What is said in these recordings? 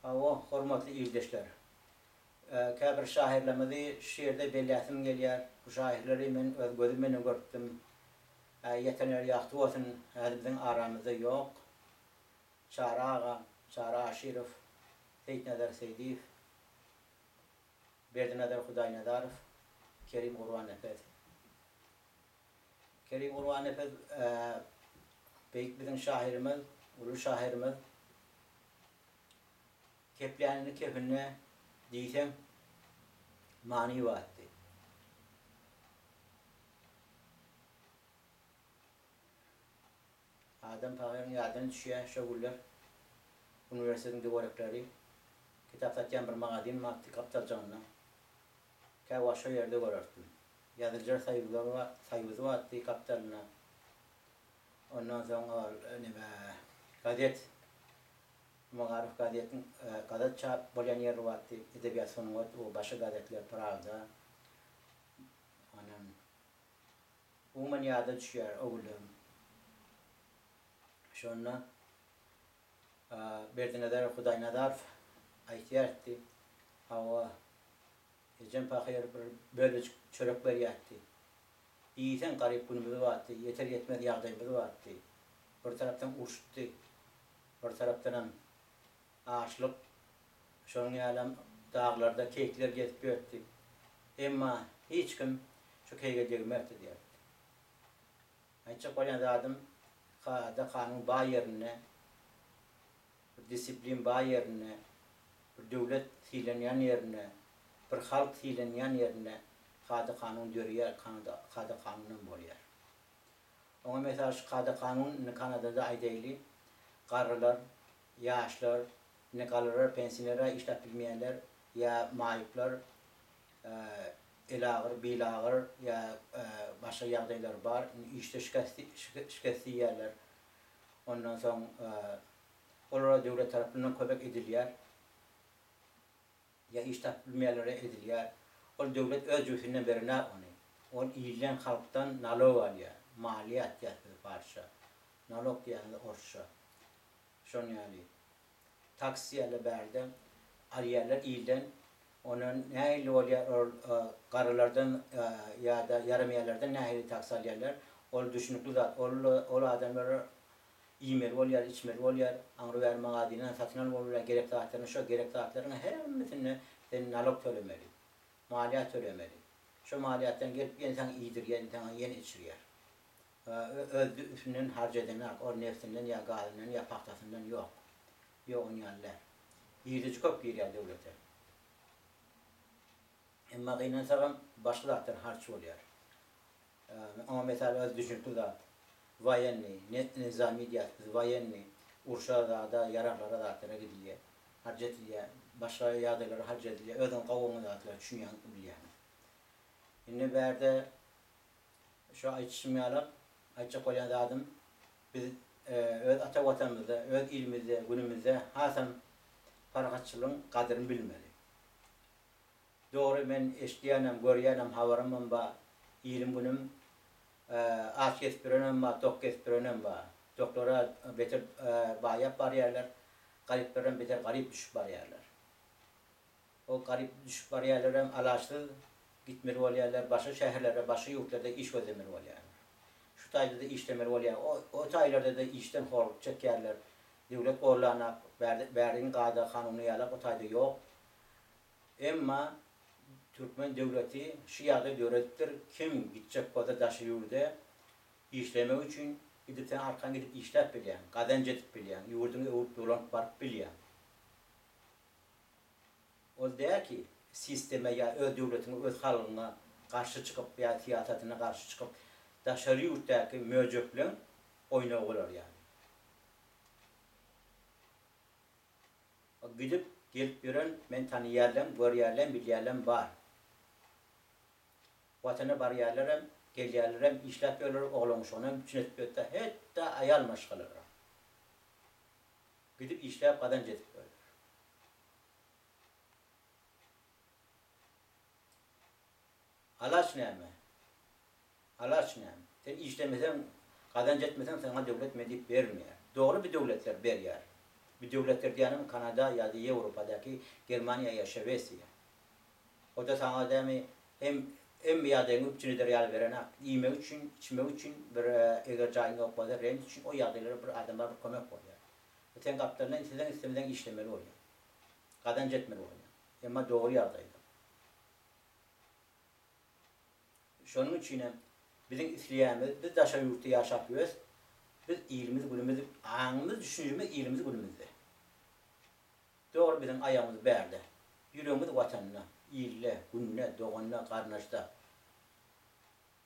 Hawa, hormatly ildeşler. Käbir şahyrlarymyzy şu ýerde belläsim gelýär. Bu şahyrlary men öz gözüm bilen görüpdim. Ýatan ýeri ýagty bolsun, häzir biziň aramyzda ýok. Çary aga, Çary Aşyrow, Seýitnazar Seýdiýew, Berdinazar Hudaýnazarow, Kerim Gurbannepes. Kerim Gurbannepes beýik biziň şahyrymyz, uly şahyrymyz. Keplänini kepinde diýseň many batdy. Adam pahyryň ýadyna düşýär şo günler uniwersitetiň töwerekleri kitap satýan bir magazin bardy gapdaljygynda. Käwagt şo ýerde görerdim. Ýazyjylar soýuzy bardy gapdalynda. Ondan soň ol neme gazet Magaryf gazetiň gazet çap bolýan ýeri bardy. Edebiýat sungat we başga gazetler Prawda. Ondan Umuman ýada düşýär o günlerim. Şonda Berdinazar Hudaýnazarow aýtýardy, Hawa, ejem pahyr bir bölejik çörek berýärdi. Diýseň garyp günümiz bardy, ýeter-ýetmez ýagdaýymyz bardy. Bir tarapdan uruşdy, bir tarapdanam açlyk, şonuň ýalam daglarda keýikler gezip ýördi. Emma hiç kim şu keýige degmerdi diýerdi. Aýtjak bolýan zadym, kada-kanun bar ýerinde, bir disiplin bar ýerinde, bir döwlet sylanýan ýerinde, bir halk sylanýan ýerinde kada-kanun döreýär, kada-kanunam bolýar. Oňa mysal şu kada-kanun indi Kanadada aýdaýly, garrylar, ýaşlar, indi galyrar pensionera işläp bilmeýänler ýa maýyplar, elagyr, bilagyr ýa başga ýagdaýlary bar, indi işde şikes diýýärler. Ondan soň olara döwlet tarapyndan kömek edilýär. Ýa iş tapyp bilmeýänlere edilýär. Ol döwlet öz jübüsinden berenok ony. Ol ilden, halkdan nalog alýar. Maliýat diýýäs biz parsça. Nalog diýýäňiz orsça. Şon ýaly. Taks diýýärler bärde. Alýarlar ilden. Ondan nähili bolýar ol garrylardan ýa-da ýaramaýanlardan nähili taks alýarlar. Ol düşnükli zat. Ol ol adamlara iýmeli bolýar, içmeli bolýar. Aňry-bäri magazinden satyn almaly bolýar gerek zatlaryny. Şo gerek zatlaryň hemmesinde sen nalog tölemeli. Maliýat tölemeli. Şo maliýatdan gelip ýene saňa iýdirýär, saňa ýene içirýär. Öz üstünden harç edenak, ol nebtinden ýa gazyndan ýa pagtasyndan ýok. Ýok on ýaly däl. Girdeji köp girýär döwlete. Emma gynansagam başga zatlar harç bolýar. Oňa mysal öz düşünikli zat. Woýennyý, nizami diýýäs biz, woýennyý, urşa zada, ýaraglara zatlara gidilýär. Harç edilýär. Başga ýagdaýlara harç edilýär. Özüň gowy oňa zatlara düşünýäňiz, bilýäňiz. Indi bärde Şu aýdyşym ýalak, aýtjak bolýan zadym, biz öz ata Watanymyzda, öz ilimizde, günümizde hasam parahatçylygyň gadyryny bilmeli. Dogry, men eşidýänem, görýänem, habarymam bar, ilim-günüm aç gezip ýörenem bar, dok gezip ýörenem bar. Doklar-a beter baýap barýarlar, garyplaram beter garyp düşüp barýarlar. O garyp düşüp barýarlaram alaçsyz gitmeli bolýarlar, başga şäherlere, başga ýurtlarda iş gözlemeli bolýarlar. Şu taýda-da işlemeli bolýar. O, o taýlarda-da işden horluk çekýärler. Döwlet gollanak, bärde, bäriň kada-kanuny ýalak o taýda ýok. Emma türkmen döwleti şu ýagdaý döredipdir, kim gitjek bolsa daşary ýurda işlemek üçin gidip sen arkaň gidip işläp bilýäň, gazanç edip bilýäň, ýurduňy öwüp dolanyp baryp bilýäň. Ol däl ki, sisteme ýa öz döwletiňe, öz halgyňa garşy çykyp ýa syýasatyna garşy çykyp daşary ýurtdaky möjekleň oýnagy bolar ýaly. O gidip, gelip ýören men tanyýarlem, görýärlem, bilýärlem bar. Watana barýarlaram, gelýärlerem, işläp ýörler, oglan-uşagynam üpjün edip ýördi, hetda aýal maşgalalaram. Gidip işläp gazanç edip ýörler. Alaç näme? Alaç näme? Sen işlemeseň, gazanç etmeseň saňa döwlet medip bermeýär. Dogry bir döwletler berýär. Bu döwletler diýýänim Kanada ýa-da Ýewropadaky Germaniýa ýa Şwesiýa. O-da saňa dämi hem hemme ýagdaýyňy üpjün eder ýaly berenak. Iýmek üçin, içmek üçin bir eger jaýyň ýok bolsa rent üçin o ýagdaýlara bir adam bar bir kömek bolýar. Bu seň gapdalyndan isleseň islemeseň işlemeli bolýaň. Gazanç etmeli bolýaň. Emma dogry ýagdaýda. Şonuň üçinem biziň isleýänimiz biz daşary ýurtda ýaşap ýös, biz ilimiz günümiz aňymyz düşünjemiz ilimiz günümizde. Dogry biziň aýagymyz bärde. Ýüregimiz watanda, ilde, günde, doganda, garyndaşda.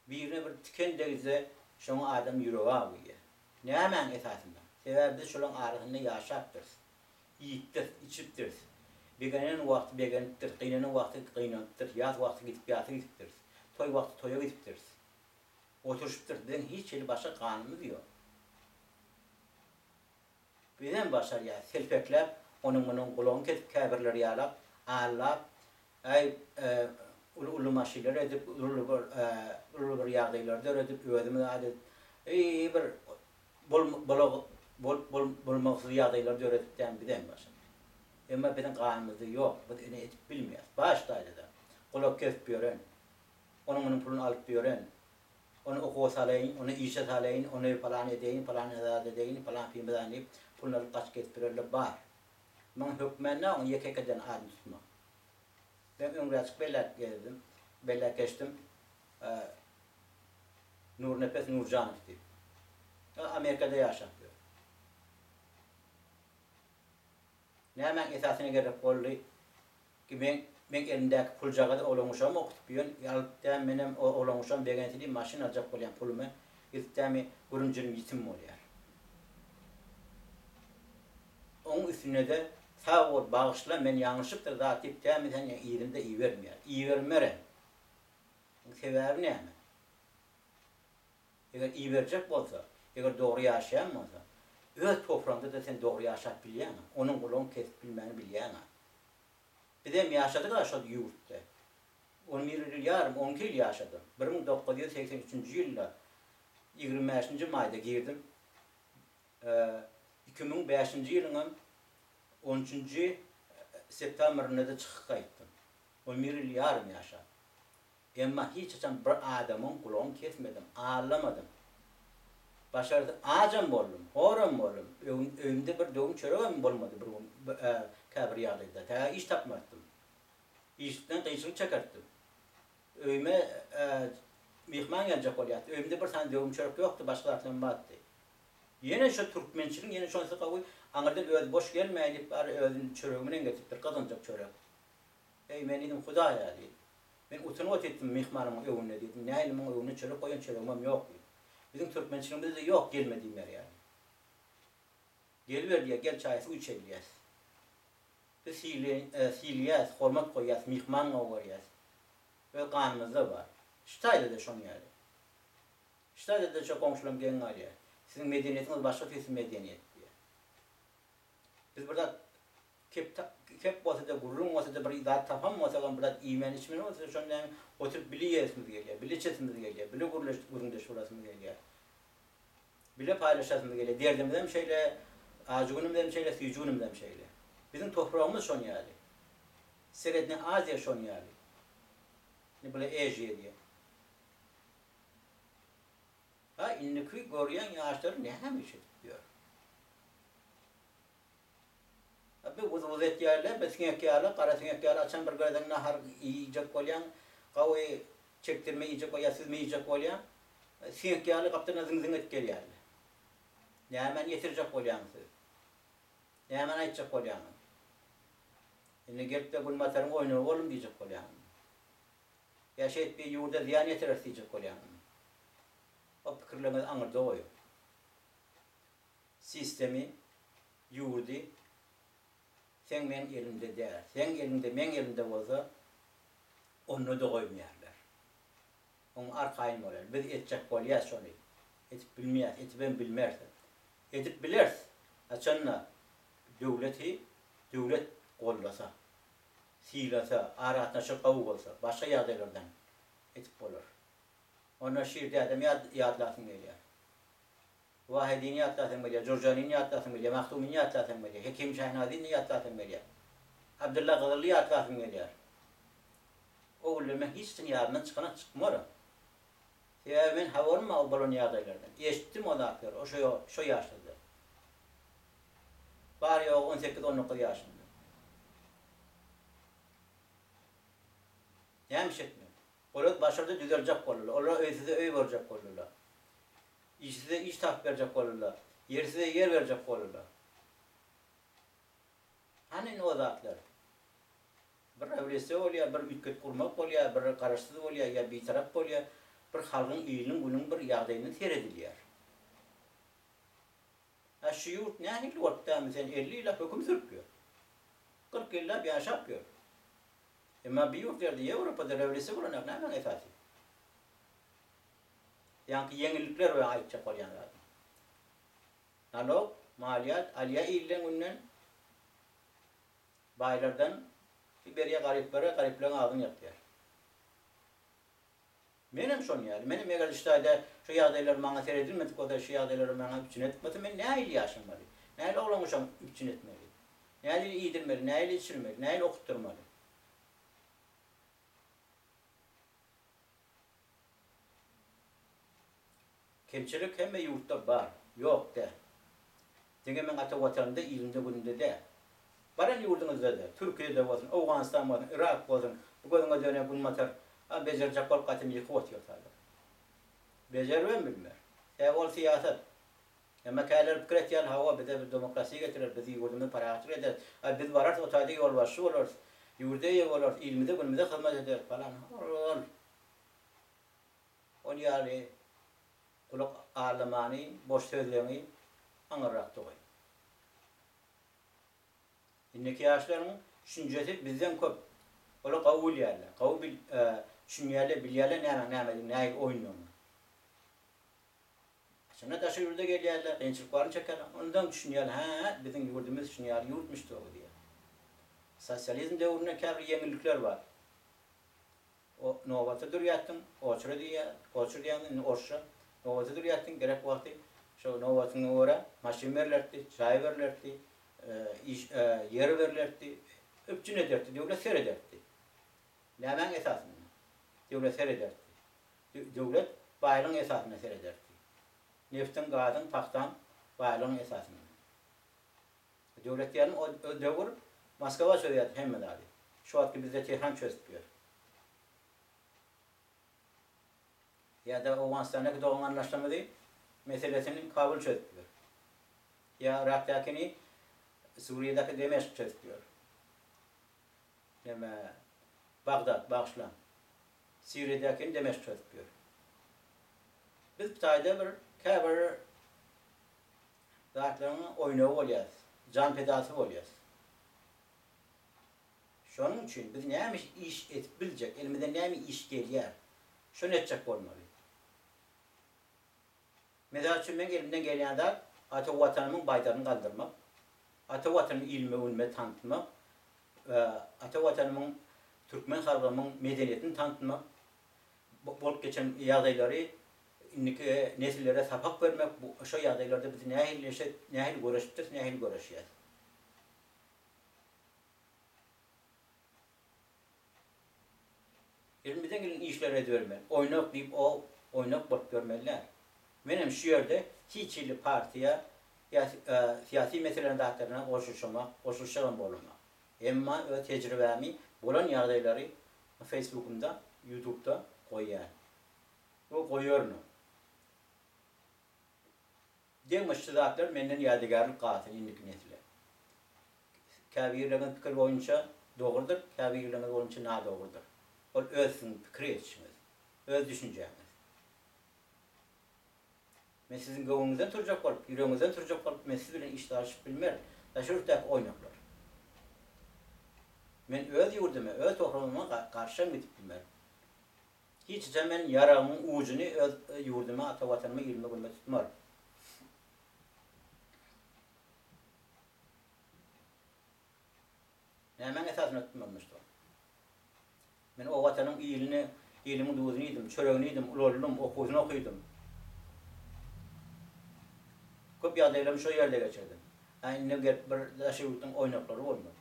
Birine bir tiken degse şoňa adam ýüregi agyrýar. Nämäň esasynda? Sebäbi biz şolaň arasynda ýaşapdyrys. Iýipdiris, içipdiris. Begenen wagty begenipdiris, gynanan wagty gynanypdyrys, ýas wagty gidip ýasa gidipdiris. Toý wagty toýa gidipdiris. Oturyşypdyrys. Biziň hiç hili başga ganymyz ýok. Bizem başarýas selpekläp, onuň-munuň gulagyny kesip käbirleri ýalap, allap, äý, uly-uly maşynlar edip, uly bir, uly bir ýagdaýlary döredip, özümiz zat edip, eý, bir bolmagysyz ýagdaýlary döredip däm bizem başarýas. Emma biziň ganymyzda ýok, biz ine edip bilmeýäs. Baş taýda-da, gulak kesip ýören, onuň-munuň puluny alyp ýören, Ony okuwa salaýyn, ony işe salaýyn, ony palan edeýin, palan zat edeýin, palan pimizan diýip, puluny alyp gaçyp gezip ýörenler bar. Muň hökmän oň ýeke-ýekeden adyny tutmak. Men öňräjik belläp gezdim, belläp geçdim. Nurnepes Nurjanow diýip. O Amerikada ýaşap ýör. Nämäň esasyna gerek boldy? Ki meň meň elimdäki puljagazy oglanuşagym okutyp ýön alyp dämi menem o oglanuşagym begensin diýip maşyn aljak bolýan pulumy gidip dämi gürüm-jürüm ýitim bolýar. Oň üstünede sag bol bagyşla men ýalňyşypdyr zat diýip dämi sen ýa yzynda ibermeýär. Ibermerem. Oň sebäbi näme? Eger iberjek bolsa, eger dogry ýaşaýan bolsa, öz topragyňda-da sen dogry ýaşap bilýäňä, onuň gulagyny kesip bilmäni bilýäňä. Bizem ýaşadyk-a şol ýurtda. On bir ýyl ýarym, on iki ýyl ýaşadym. 1983-nji ýylda 25-nji maýda girdim. 2005-nji ýylyňam on üçünji septambrynda-da çykyp gaýtdym. On bir ýyl ýarym ýaşap. Emma hiç haçan bir adamyň gulagyny kesmedim, allamadym. Başarsa ajam boldum, horam boldum, öýümde bir döwüm çöregem bolmady bir gün käbir ýagdaýda. Tä iş tapmartdym. Işlikden kynçylyk çekertdim. Öýüme myhman geljek bolýardy. Öýümde bir sany döwüm çörek ýokdy, başga zatlaram bardy. Ýene şo türkmençiligiň ýene şonsy gowy, aňyrdan özi boş gelmäý diýip bary özüni çöregi bilen getiripdir, gyzynjak çörek. Eý, men diýdim, Hudaý-a diýdim. Men utanyp otypdym myhmanymyň öňünde diýdim, nähili muň öňünde çörek goýan çöregimem ýok diýdim. Biziň türkmençiligimizde ýok gelme diýmer ýaly. Geliber diýýär, gel çaý suw içeli diýýäs. Biz sylaýas, hormat goýýas, myhman gowy görýäs. Öz ganymyzda bar. Şu taýda-da şoň ýaly. Şu taýda-da şo goňşularym geň galýar. Siziň medeniýetiňiz başga tüýsli medeniýet diýýär. Biz bir zat kep kep bolsa-da, gürrüň bolsa-da, bir zat tapan bolsagam, bir zat iýmän içmeli bolsa-da, şony näme oturyp bile iýesimiz gelýär, bile içesimiz gelýär, bile gürleş gürrüňdeş bolasymyz gelýär. Bile paýlaşasymyz gelýär. Derdimizem şeýle, ajy günümizem şeýle, süýji günümizem şeýle. Biziň topragymyz şon ýaly. Srednýa Aziýa şon ýaly. Indi bular Eziýa diýýär. Ha indiki görýän ýaşlar näme iş edip ýör? Ha bir wuz-wuz etýärler, bir siňek ýaly, gara siňek ýaly açan bir gözüň nahar iýjek bolýaň, gawy çekdirme iýjek bolýa, süzme iýjek bolýaň. Siňek ýaly gapdalyndan ziň-ziň edip gelýärler. Nämäni ýetirjek bolýaňyz siz? Nämäni aýtjak bolýaňyz? Indi gelip-de Günbataryň oýnagy boldum diýjek bolýaňyzmy? Ýa şeýdip bir ýurda zyýan ýetireris diýjek bolýaňyzmy? O pikirleriňizi aňyrda goýuň. Sistemi, ýurdy seň meň elimde däl. Seň eliňde, meň elimde bolsa, onda-da goýmaýarlar. Oňa arkaýyn bolaly. Biz etjek bolýas şony. Edip bilmeýäs, edibem bilmeris. Edip bileris, haçanda döwleti döwlet goldasa. Sylasa, aragatnaşyk gowy bolsa, başga ýagdaýlardan edip bolar. Onda Şir dädem ýadlasym gelýär. Wahedini ýatlasaň bolýar, Jurjanini ýatlasaň bolýar, Mahtumyny ýatlasaň bolýar, Hekim Şahnazini ýatlasaň bolýar. Abdylla Gyzylly ýatlasym gelýär. O günler men hiç haçan ýadymdan çykanok, çykmaram. Sebäbi men habarym bar o bolan ýagdaýlardan. Eşitdim o zatlary o şo şo ýaşlarda. Bary-ýogy on sekiz, on dokuz ýaşymda. Näme iş etmeli? Olar başardy düzeljek boldular. Olara öýsüze öý berjek boldular. Işsize iş tapyp berjek boldular. Ýersize ýer berjek boldular. Hany indi o zatlar? Bir rewolýusiýa bolýar, bir üýtget gurmak bolýar, bir garaşsyz bolýar ýa bitarap bolýar. Bir halkyň, iliniň, günüň bir ýagdaýyna seredilýär. A şu ýurt nähili bolup dämi sen 50 ýyllap höküm sürüp ýör. 40 ýyllap ýaşap ýör. Emma bu ýurtlarda Ýewropada rewolýusiýa bolanok nämäň esasy? Ýaňky ýeňillikler we aýtjak bolýan zadym. Nalog, maliýat alýa ilden günden baýlardan berýä garyplara garyplaryň agzyny ýapýar. Menem şon ýaly. Menem eger şu taýda şu ýagdaýlar maňa seredilmedik bolsa, şu ýagdaýlary maňa üpjün edip bolsa, men nähili ýaşamaly? Nähili oglan-uşagymy üpjün etmeli? Nähili iýdirmeli, nähili içirmeli, nähili okutdyrmaly? Kemçilik hemme ýurtda bar, ýok däl. Diňe meň ata watanymda, ilimde-günümde däl. Baran ýurduňyzda-da, Türkiýede bolsun, Owganystan bolsun, Yrak bolsun, bu gözüňe dönen günbatar, a bejerjek bolup gaýtam ýykyp otyr taýda. Bejeribem bilmer. Sebäbi ol syýasat. Emma käleri pikir etýärler, hawa, bize bir demokrasiýa getirer, biz ýurdumyzy parahatçylyk ederis, a biz bararys, o taýda ýolbaşçy bolarys, ýurda eýe bolarys, ilimize-günümize hyzmat ederis falan. Ol ol ýaly gulak aldamany, boş sözleňi aňyrrakda goý. Indiki ýaşlaryň düşünjesi bizden köp. Olar gowy bilýärler, gowy bil düşünýärler, bilýärler nämäň nämedigini, nähili oýundygyny. Haçanda daşary ýurda gelýärler, kynçylyklaryny çekerler, ondan düşünýärler, hä, biziň ýurdumyz şuny ýaly ýurtmyş dogry diýýär. Sosializm döwründe käbir ýeňillikler bar. O nobata durýarsyň, oçura diýýär, oçur diýýän indi orsça. Nobata durýarsyň, gerek wagty şo nobatyňa görä maşyn berlerdi, jaý berlerdi, iş ýer berlerdi, üpjün ederdi, döwlet serederdi. Nämäň esasynda? Döwlet serederdi. Döwlet baýlygyň esasynda serederdi. Neftiň, gazyň, pagtaň baýlygyň esasynda. Döwlet diýenim o döwür Moskwa çözýärdi hemme zady. Şu wagtky bizde Tehran çözüp ýör. Ýa-da Owganystandaky dogan garyndaşlarymyzy meselesini Kabul çözüp ýör. Ýa Yrakdakyny Suriýadaky Demeşk çözüp ýör. Neme, Bagdat, bagyşlaň. Siriýadäkini Demeşk çözüp ýör. Biz bu taýda bir käbir zatlaryň oýnagy bolýarys, jan pedasy bolýarys. Şonuň üçin biz näme iş edip biljek, elimizden näme iş gelýär, şony etjek bolmaly. Mysal üçin, meň elimden gelýän zat ata Watanymyň baýdagyny galdyrmak, ata Watanymy ilime-günüme tanytmak, ata Watanymyň, türkmen halkymyň medeniýetini tanytmak, bolup geçen ýagdaýlary indiki nesillere sapak bermek, bu şo ýagdaýlarda biz nähili nähili göreşipdiris, nähili göreşýäs. Elimizden gelen işleri edibermeli. Oýnak diýip o oýnak bolup ýörmeli däl. Menem şu ýerde hiç hili partiýa ýa syýasy meseleleriň zatlaryna goşulyşamak, goşulyşjagam bolamak. Emma öz tejribämi, bolan ýagdaýlary Facebookymda, Youtubeda goýýan. We goýarynam. Deňiç şu zatlar menden ýadygärlik galsyn indiki nesle. Käbirleriňiz pikir boýunça dogrudyr, käbirleriňiz boýunça nadogrudyr. Ol öz siziň pikir edişiňiz, öz düşünjäňiz. Men siziň göwnüňizden turjak bolup, ýüregiňizden turjak bolup men siz bilen iş salyşyp bilmerin. Daşary ýurtdaky oýnaklar. Men öz ýurdumy, öz topragyma garşam gidip bilmerin. Hiç haçan men ýaragymyň ujuny öz ýurduma, ata Watanyma, ilime-günüme tutmaryn. Nämäň esasynda tutmalymyş ol? Men o Watanyň ilini, ilimiň duzuny iýdim, çöregini iýdim, ulaldym, okuwysyny okydym. Köp ýagdaýlarymy şo ýerde geçirdim. Hä indi gelip bir daşary ýurtdan oýnaklary bolmaz.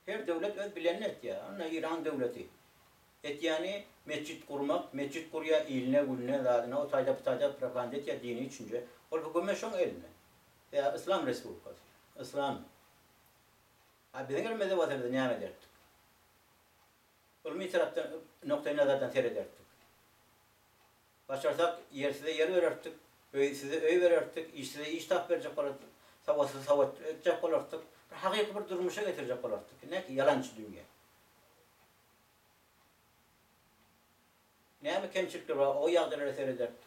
Her döwlet öz bilenini etýär. Onda Iran döwleti etýäni metjit gurmak, metjit gurýar iline, gününe, zadyna, o taýda bu taýda propaganda etýär dini düşünje. Ol hökümet şoň elinde. Sebäbi Yslam respublikasy. Yslam. A biziň elimizde bolsa biz näme ederdik? Ylmy tarapdan, nukdaý nazardan serederdik. Başarsak, ýersize ýer bererdik, öýsüze öý bererdik, işsize iş tapyp berjek bolardyk, sowatsyzy sowatly etjek bolardyk, bir hakyky bir durmuşa getirjek bolardyk. Ne ki ýalançy dünýä. Näme kemçilikler bar, o ýagdaýlara serederdik.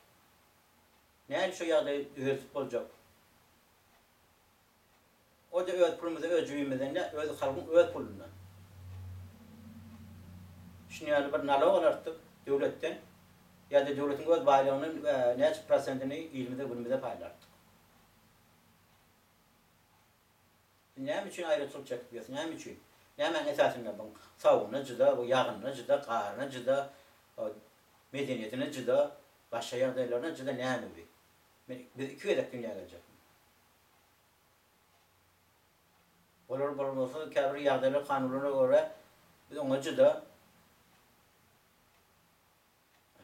Nädip şo ýagdaýy düzeltip boljak? O-da öz pulumyzy öz jübimizden däl, öz halkyň öz pulundan. Şuny ýaly bir nalog alartdyk döwletden ýa-da döwletiň öz baýlygynyň näçe prosentini ilimize günümize paýlartdyk. Siz näme üçin aýraçylyk çekip ýörsüň, näme üçin? Nämäň esasynda bu sawugyna jyda, bu ýagyna jyda, garyna jyda, medeniýetine jyda, başga ýagdaýlaryna jyda näme bi? Men biz iki gezek dünýä geljekmi? Bolar bolmasa käbir ýagdaýlar kanunlara görä biz oňa juda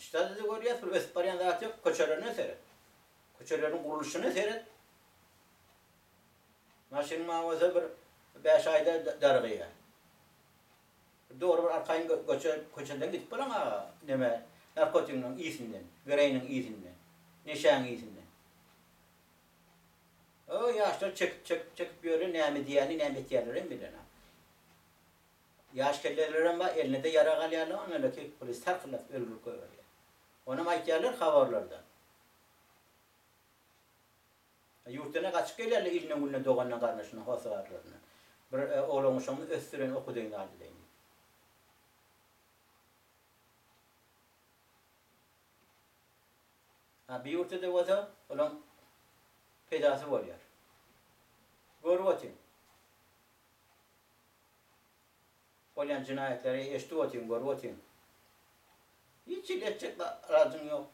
Ştada-da görýäs bir ösüp barýan zat ýok köçelerine seret. Köçeleriň gurluşyna seret. Maşynyň maňa bolsa bir 5 aýda dargaýar. Dogry bir arkaýyn göçe köçeden gidip bolaň aga neme narkotigiň ýsinden, geroiniň ýsinden, neşäň ýsinden. O ýaşlar çekip çekip çekip ýörler näme diýýänini näme etýänlerem bilenok. Ýaş kellelerem bar eline-de ýarag alýarlar onalaki polis tarkyllatyp öldürip goýberýär. Onam aýtýarlar habarlarda. Ýurtdan-a gaçyp gelýärler ilinden gününden dogandan garyndaşyndan hossarlaryndan. Bir oglan uşagymyz ösdüren okudaýyn zat edeýin diýip. A bir ýurtda-da bolsa olaň peýdasy bolýar. Görüp otyň. Bolýan jenaýatlary eşidip otyň, görüp otyň. Hiç hili etjek alajyň ýok.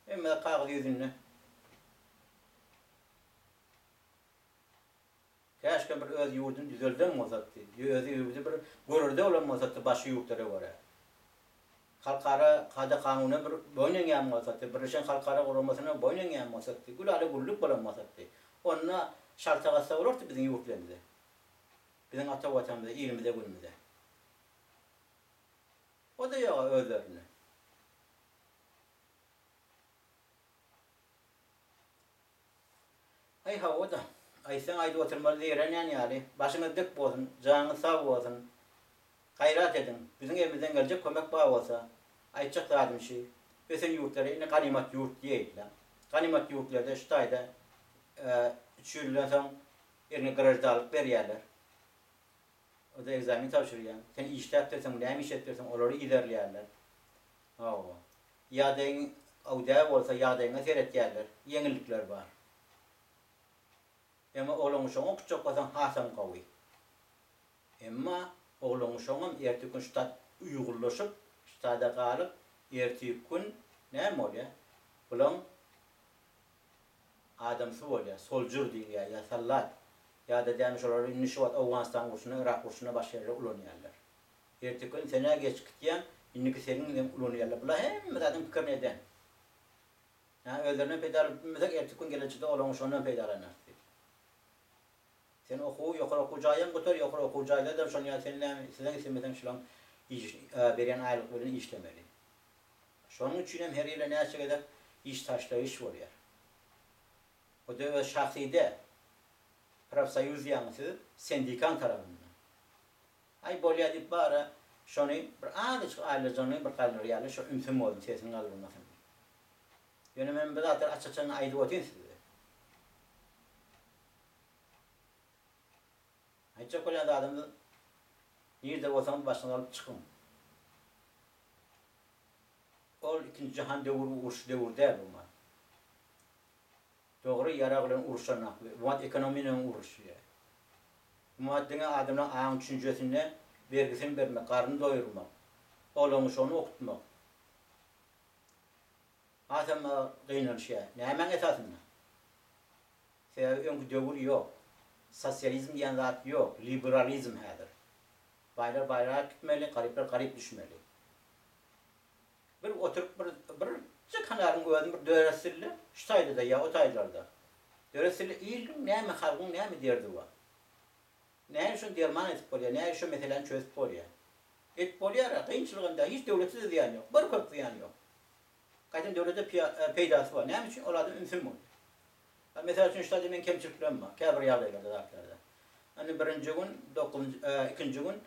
Hemme zat kagyz ýüzünde. Käşgä bir öz ýurduny düzelden bolsatdy, öz ýurdy bir görelde bolan bolsatdy başga ýurtlara görä. Halkara kada-kanuna bir boýun eňýän bolsatdy, Birleşen Halkara Guramasyna boýun eňýän bolsatdy, gülala-güllük bolan bolsatdy. Onda şaltak atsa bolardy biziň ýurtlarymyza. Biziň ata Watanymyza, ilimize-günümize. O-da ýog-a özlerinde. Aý hawa-da, aýtsaň aýdyp oturmaly zeýrenýän ýaly, başyňyz dik bolsun, janyňyz sag bolsun. Gaýrat ediň, biziň elimizden geljek kömek bar bolsa, aýtjak zadym şi, ösen ýurtlara indi ganymat ýurt diýeýin-le. Ganymat ýurtlarda şu taýda üç ýyldan soň eliňe graždanlyk berýärler. O-da ekzamen tabşyrýaň. Sen işläp berseň, näme iş edip berseň, olary yzarlaýarlar. Hawa. Ýagdaýyň gowy däl bolsa, ýagdaýyňa seretýärler. Ýeňillikler bar. Emma oglan-uşagyňy okutjak bolsaň hasam gowy. Emma oglan-uşagyňam ertir gün ştat uýgunlaşyp, ştada galyp, ertir gün näme bolýar? Bulaň adamsy bolýar, soljur diýilýär ýa sallat, ýa-da dämi şolary indi şu wagt Owganystan urşunda, Yrak urşunda başga ýerde ulanýarlar. Erteki gün sen-ä geç gitýäň, indiki seniň hem ulanýarlar. Bular hemme zadyň pikirini eden. Hä, özlerinden peýdalanyp bilmesek, erteki gün gelejekde olaryň şondan peýdalanarys diýip. Sen okuwy ýokary okuw jaýam gutar, ýokary okuw jaýda-da şon ýaly sen näme isleseň islemeseň şolaň iş berýän aýlyk bilen işlemeli. Şonuň üçin hem her ýyla näçe gezek iş taşlaýyş bolýar. O-da öz şahsy däl. Profsoýuz ýaňy siz sendikaň tarapyndan. Aý bolýa diýip bara şony bir azajyk aýlyjygyny bir galdyr ýaly şo ümsüm bolsun sesini galdyrmasyn diýip. Ýöne men bu zatlary aç-açan aýdyp otyryn size. Aýtjak bolýan zadymyz nirde bolsaňyz başyňyzy alyp çykyň. Ol ikinji jahan döwür urşy döwür däl bu mat. Dogry ýarag bilen uruşanok bu mat ekonomiýanyň uruşy. Bu mat diňe adamlaň aň düşünjesinde bergisini bermek, garnyny doýurmak, oglan-uşagyny okutmak. Hasam gynanyşýar. Nämäň esasynda? Sebäbi öňki döwür ýok. Sosializm diýen zat ýok. Liberalizm häzir. Baýlar baýrak gitmeli, garyplar garyp düşmeli. Bir oturyp bir birje kanalyň özüni bir döretsille, şu taýda-da ýa o taýlarda. Döretsille iliň näme, halkyň näme derdi bar? Nähili şony derman edip bolýar, nähili şo meseläni çözüp bolýar? Edip bolýar-a, kynçylygam däl, hiç döwlete-de zyýany ýok, bir köp zyýany ýok. Gaýtam döwlete peýdasy bar. Näme üçin? Ol adam ümsüm bolýar. Mysal üçin, şu taýda meň kemçiliklerim bar, käbir ýagdaýlarda, zatlarda. Indi birinji gün, dokuzynjy, ikinji gün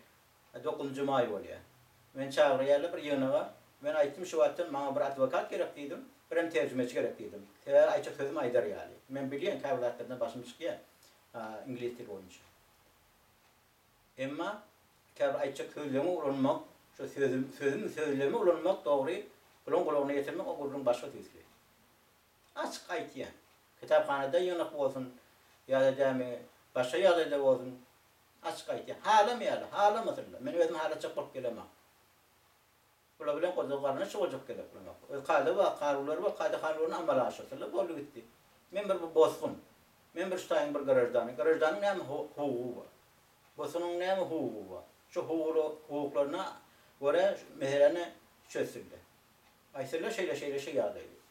Dokuzynjy maý bolýar. Meni çagyrýarlar bir ýygnaga. Men aýtdym şu wagtdan maňa bir adwokat gerek diýdim, birem terjimeçi gerek diýdim. Sebäbi aýtjak sözüm aýdar ýaly. Men bilýän käbir zatlardan başym çykýar iňlis dili boýunça. Emma käbir aýtjak sözleriňi ulanmak, şu sözüm, sözüm, sözlemi ulanmak dogry, bulaň gulagyna ýetirmek o gürrüň başga tüýsli. Açyk aýtýan. Kitaphanada ýygnak bolsun ýa-da dämi başga ýagdaýda bolsun Açyk aýtýan. Halamaýarlar, halamasynlar. Men özüm halatjak bolup gelemok. Bular bilen goja garyndaş boljak gerek bolanok. Öz kada bar, kanunlary bar, kada-kanunlaryny amala aşyrsynlar, boldy gitdi. Men bir bu bosgun. Men bir şu taýyň bir graždany. Graždanyň näme hukugy bar? Bosgunyň näme hukugy bar? Şu hukuklaryna görä şu meseläni çözsünler. Aýtsynlar şeýle-şeýle şu ýagdaý diýip.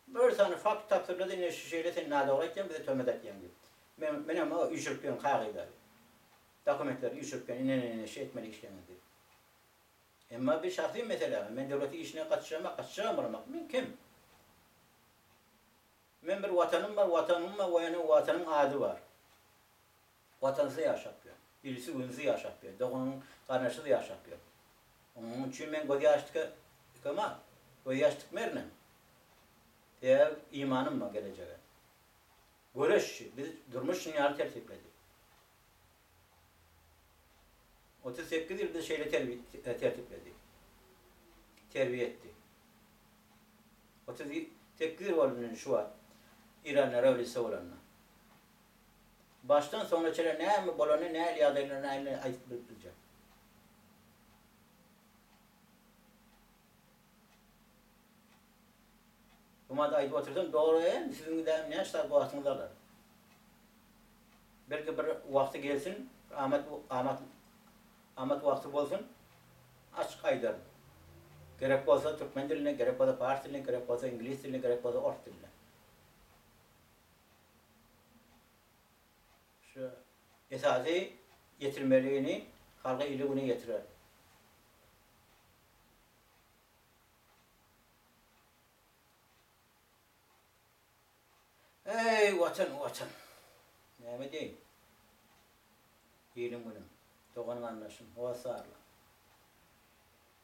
Bir sany fakt tapsyrlar-da ine şu şeýle sen nadogry aýtýaň bize töhmet atýaň diýip. Men menem o üýşürip ýörün kagyzlary. Dokumentleri üýşürip ýörün ine ine şu etmeli işleriňiz diýip. Emma bir şahsy meselämi men döwletiň işine gatyşamok gatyşjagam bolamok. Men kim? Men bir watanym bar watanym bar we ýene watanymyň ady bar. Watansyz ýaşap ýör. Ilsiz günsüz ýaşap ýör. Doganyň garyndaşsyz ýaşap ýör. Onuň üçin men göz ýaş tike tikemak. Göz ýaş tikmerinem. Sebäbi imanym bar gelejege. Göreş şu. Biz durmuş şunuň ýaly tertipledi. 38 ýyl bizi şeýle tertipledi. Terbiýe etdi. 38 ýyl boldy indi şu wagt Iranda rewolýusiýa bolanyna. Başdan soňuna çenli näme bolany, nähili ýagdaýlaryny nähili aýdyp bilip biljek. Bu madda aýdyp otursam dogry hem siziň de näçe saat wagtyňyzy alar. Belki bir wagty gelsin, amat amat amat wagty bolsun, açyk aýdaryn. Gerek bolsa türkmen dilinde, gerek bolsa pars dilinde, gerek bolsa iňlis dilinde, gerek bolsa ors dilinde. Şu esasy ýetirmeligini halka ili güne ýetirer. Eý watan watan. Näme diýeýin. Iliň günüm, dogan garyndaşym, hossarlar.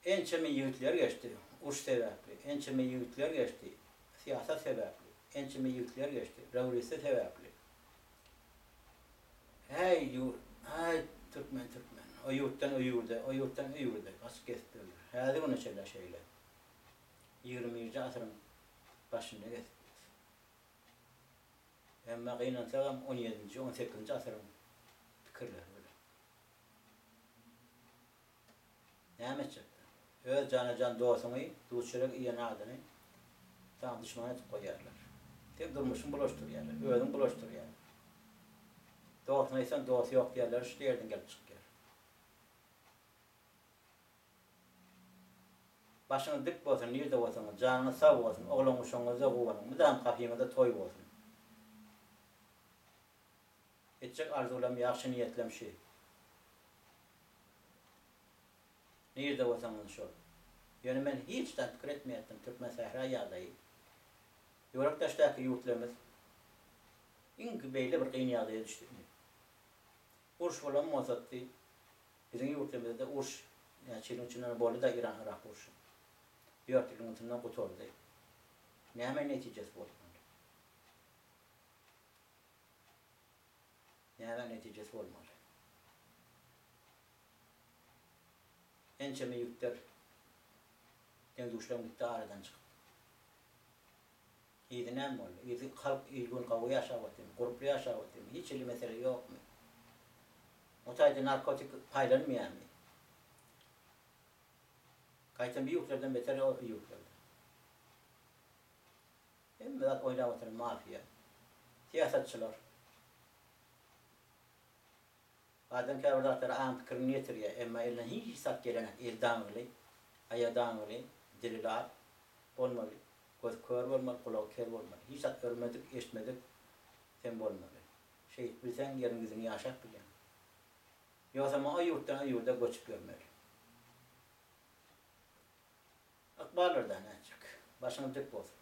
Ençeme ýigitler geçdi uruş sebäpli, ençeme ýigitler geçdi syýasat sebäpli, ençeme ýigitler geçdi rewolýusiýa sebäpli. Häý ýurt, häý türkmen türkmen, o ýurtdan o ýurda, o ýurtdan o ýurda gaçyp gezip ýörler. Häzir güne çenli şeýle. Ýigrimi birinji asyryň başynda gezip ýörüs. Emma gynansagam on ýedinji, on sekizinji asyryň pikirleri bilen. Näme etjekler? Öz jana-jan dostuňy, duz-çörek iýen adyny saňa duşman edip goýarlar. Seň durmuşyňy bulaşdyrýarlar, özüňi bulaşdyrýarlar. Dostuňa aýtsaň, dosty ýok diýerler, şu ýerden gelip çykýar. Başyňyz dik bolsun, nirde bolsaňyz, janyňyz sag bolsun, oglan-uşagyňyzda guwanyň, mydam gapyňyzda toý bolsun. Etjek arzuwlam, ýagşy niýetlem şü. Nirde bolsaňyz şol. Ýöne men hiç zat pikir etmeýärdim türkmen sähra ýagdaýy. Ýürek daşdaky ýurtlarymyz iň beýle bir kyn ýagdaýa düşdi indi. Uruş bolan bolsatdy, biziň ýurtlarymyzda uruş näçe ýylyň içinde boldy-da Iran-Yrak urşy. Dört ýylyň içinde gutardy. Näme netijesi boldy onda? Näme netijesi bolmaly? Ençeme ýigitler deň-duşlaryň gitdi aradan çykyp. Yzy näme boldy? Yzy halk il-gün gowy ýaşap otyrmy? Gurply ýaşap otyrmy? Hiç hili mesele ýokmy? O taýda narkotik paýlanmaýarmy? Gaýtam bir ýurtlardan beter o ýurtlarda. Hemme zat oýnap oturan mafiýa. Syýasatçylar. Adam käbir zatlara aň pikirini ýetirýär, emma elinden hiç zat gelenok. Eli daňyly, aýagy daňyly, dili lal bolmaly, gözi kör bolmaly, gulagy ker bolmaly. Hiç zat görmedik, eşitmedik sen bolmaly. Şeýdip bilseň ýeriň ýüzüni ýaşap bilýäň. Ýogsam o ýurtdan o ýurda göçüp ýörmeli. Ykballarda nätjek. Başyňyz dik bolsun.